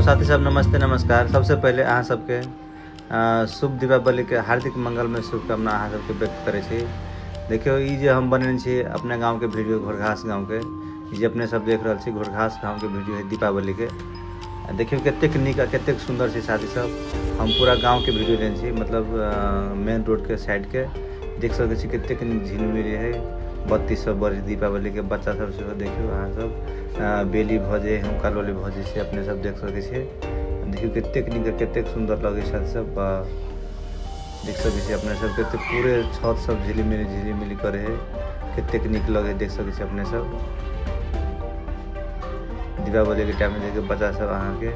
Hello साथी सब, नमस्ते नमस्कार। सबसे पहिले अहाँ सबके शुभ दीपावली के हार्दिक मंगलमय शुभकामना अहाँ सबके व्यक्त करै छी। देखियौ ई जे हम बनेने छी अपने गाँव के वीडियो, घोरघास गाँव के, ई जे अपने सब देख रहल छी घोरघास गाँव के वीडियो है दीपावली के। देखियौ कतेक नीक आ कतेक सुन्दर छै साथी सब। हम पूरा गाँव के वीडियो लेने छी, मतलब मेन रोड के साइड के। देख सकै छी कतेक नीक झिलमिली है, बत्ती सब बरै दीपावली के। बच्चा सब सेहो देखियौ अहाँ सब बेली भऽ जाइ है, हुनका लोली भऽ जाइ छै, अपने सब देख सकै छियै। देखियौ कतेक नीक आ कतेक सुन्दर लगै छै सब। देख सकै छियै अपने सब कतेक पूरे छत सब झिलिमिली झिलिमिली करै है, कतेक नीक लगै है, देख सकै छियै अपने सब। दीपावली के टाइम में देखियौ बच्चा सब अहाँके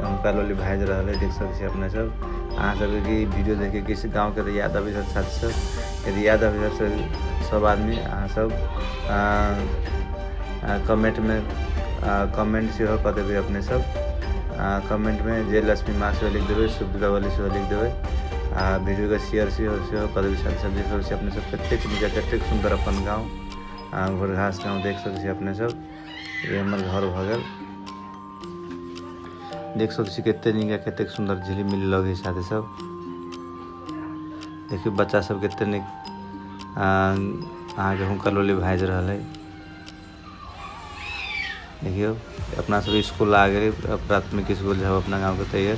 हुनका लोली भाजि रहल है, देख सकै छियै अपने सब। अहाँ सबके ई वीडियो देख के किसी गाँव के तऽ याद अबै छै साथी सब। यदि याद अबै छै सब आदमी अहाँ सब कमेंट में कमेंट सेहो कऽ देबै अपने सब। कमेंट में जय लक्ष्मी माँ सेहो लिख देबै, शुभ दीपावली सेहो लिख देबै आ वीडियो के शेयर सेहो सेहो कऽ देबै साथी सब। देख सकै छियै अपने सब कतेक नीक आ कतेक सुन्दर अपन गाँव घोरघास गाँव देख सकै छियै अपने सब। ई हमर घर भऽ गेल, देख सकै छी कतेक नीक आ कतेक सुन्दर झिलिमिली लगै छै साथी सब। देखियौ बच्चा सब कतेक नीक अहाँके हुनकर लोली भाजि रहल है। देखियौ अपना सब स्कूल आ गेलै, प्राथमिक स्कूल जे अपना गाँव के तैयार।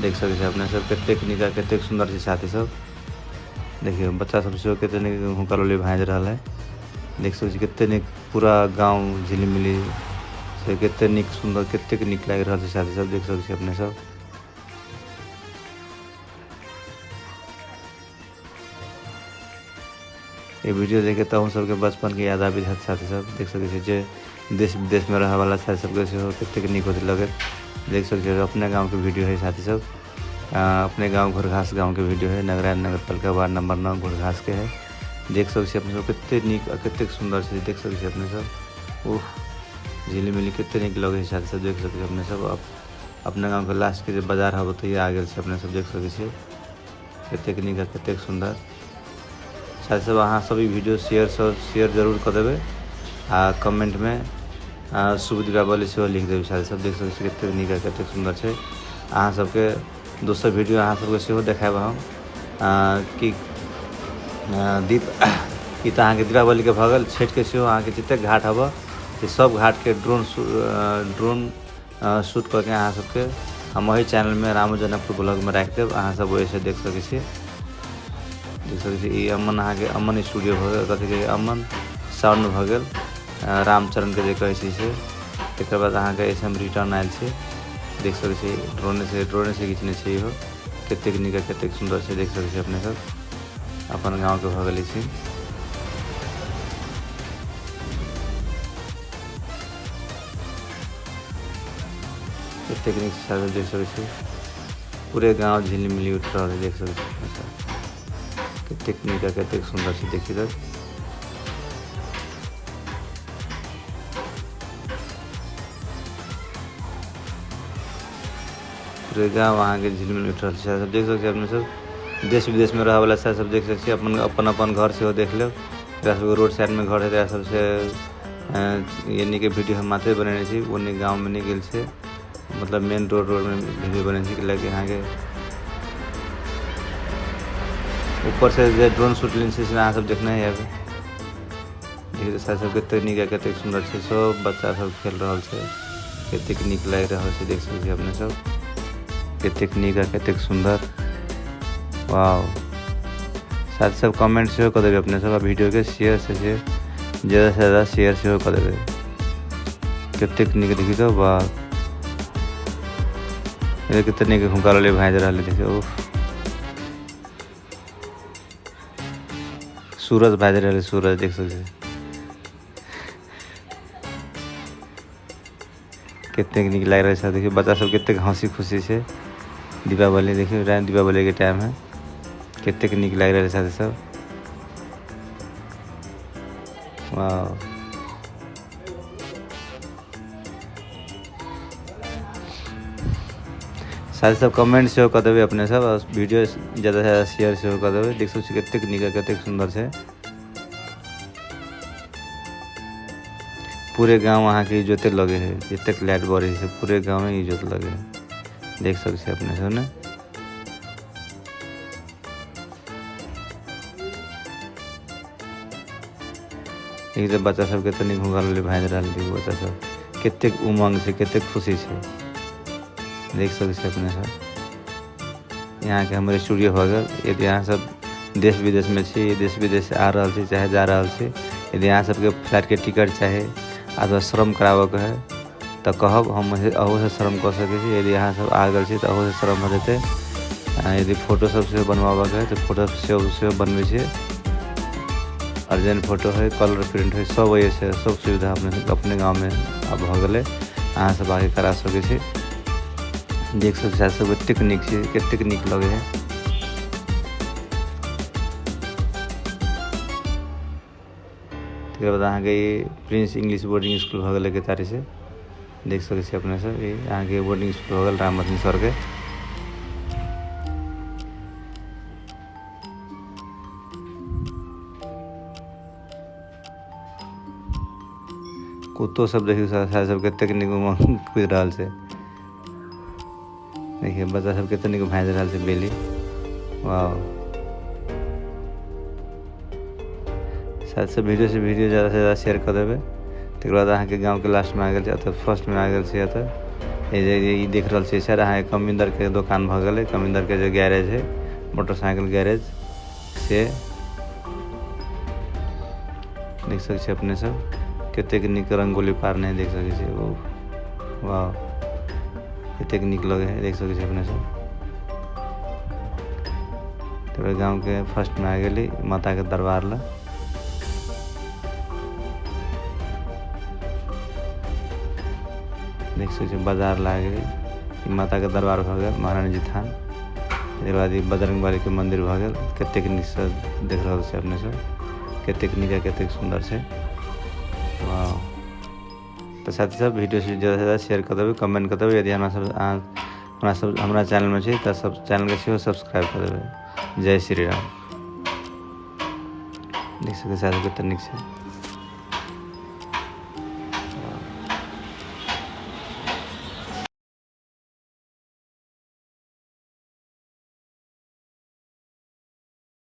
देख सकै छी अपने सब कतेक नीक आ कतेक सुन्दर छै साथी सब। देखियौ बच्चा सब सेहो कतेक नीक हुनकर लोली भाजि रहल है। देख सकै छी कतेक नीक पूरा गाँव झिलिमिली से कतेक नीक सुन्दर कतेक नीक लागि रहल छै साथी सब। देख सकै छी अपने सब। ई वीडियो देख के तऽ अहूँ सबके बचपन के याद आबि जायत साथी सब। देख सकै छी जे देश विदेश में रहै वाला साथी सबके सेहो कतेक नीक होइत लगत। देख सकै छी अपने गाँव के वीडियो है साथी सब। अपने गाँव घोरघास गाँव के वीडियो है, नगरायण नगर पालिका वार्ड नंबर 9 घोरघास के है। देख सकै छी अपने सब कतेक नीक आ कतेक सुन्दर छै, देख सकै छी अपने सब। ओह झिलिमिली कतेक नीक लगै छै साथी सब। देख सकै छी अपने सब। अपना गाँव के लास्ट के जे बाजार हब ओतहिए आ गेल छै, अपने सब देख सकै छियै कतेक नीक आ कतेक सुन्दर। साथी सब अहाँ सब ई वीडियो शेयर सब शेयर जरूर कऽ देबै आ कमेंट में शुभ दीपावली सेहो लिख देबै साथी सब। देख सकै छी कतेक नीक आ कतेक सुन्दर छै। अहाँ सबके दोसर वीडियो अहाँ सबके सेहो देखायब हम कि दीप ई तऽ अहाँके दीपावलीके भऽ गेल। छठिके सेहो अहाँके जतेक घाट हबऽ से सब घाटके ड्रोन ड्रोन शूट कऽ के अहाँ सबके हम ओही चैनलमे रामू जनकपुर ब्लॉगमे राखि देब, अहाँ सब ओहिसँ देख सकै छी। देख सकै छी ई अमन अहाँके अमन स्टूडियो भऽ गेल, कथी कहै अमन साउंड भऽ गेल, रामचरणके जे कहै छी से। तकर बाद अहाँके एहिसँ हम रिटर्न आयल छी। देख सकै छी ड्रोनेसँ घिचने छी इहो, कतेक नीक आ कतेक सुन्दर छै, देख सकै छी अपने सब। अपन गाँवके भऽ गेल ई सीन। कतेक नीक से देख सकै छी पूरे गाँव झिलिमिली उठि रहल है, देख सकै छी अपने सब कतेक नीक आ कतेक सुन्दर छै। देखियौ तऽ पूरे गाँव अहाँके झिलमिल उठि रहल छै, सब देख सकै छी अपने सब। देश विदेशमे रहैवला सएह सब देख सकै छी। अपन अपन अपन घर सेहो देख लेब। एकरा सबके रोड साइडमे घर है, एकरा सबसँ यानी कि वीडियो हम मात्रे बनेने छी, ओन्ने गाँवमे नहि गेल छै, मतलब मेन रोड रोडमे वीडियो बनेने छी। कैलाकि अहाँके ऊपरसँ जे ड्रोन शूट लेने छै से अहाँ सब देखने हेबै। देखियौ तऽ सब कतेक नीक आ कतेक सुन्दर छै, सब बच्चा सब खेल रहल छै, कतेक नीक लागि रहल छै। देख सकै छी अपने सब कतेक नीक आ कतेक सुन्दर। वाओ साथ सब कमेंट सेहो कऽ देबै अपने सब आ वीडियोके शेयर से शेयर ज्यादा से ज्यादा शेयर सेहो कऽ देबै। कतेक नीक देखियौ तऽ वाह, कतेक नीक हुनका लऽ भाजि रहल है। देखियौ सूरज भाजि रहल है, सूरज देख सकै छी कतेक नीक लागि रहल छै। देखियौ बच्चा सब कतेक हँसी खुशी छै। दीपावली देखियौ दीपावली के टाइम है, कतेक नीक लागि रहल छै सब। वाह साथी सब कमेंट सेहो कऽ देबै अपने सब आ वीडियो ज्यादा से ज्यादा शेयर सेहो कऽ देबै। देख सकै छी कतेक नीक आ कतेक सुन्दर छै। पूरे गांव अहाँ के इजोते लगे है, जतेक लाइट बरे है पूरे गांव में इजोत लगे है। देख सके छी अपने सब ने। एक जे बच्चा सब के तनी घुंघरल भाजि रहल छै, बच्चा सब कतेक उमंग छै, कतेक खुशी छै, देख सके छी अपने सब। यहाँ के हमर स्टूडियो भऽ गेल। यदि अहाँ सब देश विदेश में छी, देश विदेश से आ रहल छी चाहे जा रहल छी, यदि अहाँ सबके फ्लाइट के टिकट चाही अथवा श्रम कराबऽ के है तऽ कहब, हम अहू से श्रम कऽ सकै छी। यदि अहाँ सब आ गेल छी तऽ अहू से श्रम भऽ जेतै। यदि फोटो सब सेहो बनवाबऽ के है तऽ फोटो सेहो बनबै छियै। अर्जेंट फोटो है, कलर प्रिंट है, सब वजह से सब सुविधा अपने गाँव में आब भऽ गेलै। अहाँ सब आके करा सकै छी। देख सकै छी सब कतेक नीक छै, कतेक नीक लगै है। तकर बाद अहाँके ई प्रिंस इंग्लिश बोर्डिंग स्कूल भऽ गेलै केतारी से, देख सकै छी अपने सब। ई अहाँके बोर्डिंग स्कूल भऽ गेल रामवचन सर के। कुत्तो सब देखियौ सब कतेक नीक उमंग कुदि रहल छै। देखियौ बच्चा सब कतेक नीक भाजि रहल छै बेली। वाह, साथ सब वीडियो से वीडियो ज़्यादा से ज़्यादा शेयर कर देबै। तकर बाद अहाँके गाँवके लास्टमे आ गेल छै, अतऽ फर्स्टमे आ गेल छै। एतऽ ई देख रहल छियै सर, अहाँके कमिंदर के दोकान भऽ गेलै। कमिंदर के जे गैरेज है, मोटरसाइकिल गैरेज से देख सकै छियै अपने सब। कतेक नीक रंगोली पारने देख सकै छियै। ओ वाह, कतेक नीक लगे है, देख सकै छियै अपने सब। तकर गाँव के फर्स्ट में आ गेली माता के दरबार लग। देख सकै छियै बाजार लाग गेलै, ई माता के दरबार भऽ गेल, महारानी जी थान। एकर बाद ई बजरंग बली के मंदिर भऽ गेल। कतेक नीक से देख रहल छै अपने सब, कतेक नीक आ कतेक सुंदर छै। वाह, तऽ साथी सब वीडियो से ज़्यादा से ज़्यादा शेयर कर देबै, कमेंट कर देबै। यदि हमरा चैनल में छी तऽ सब चैनल के सेहो सब्सक्राइब कर देबै। जय श्री राम। देख सकै छी साथी कतेक नीक छै।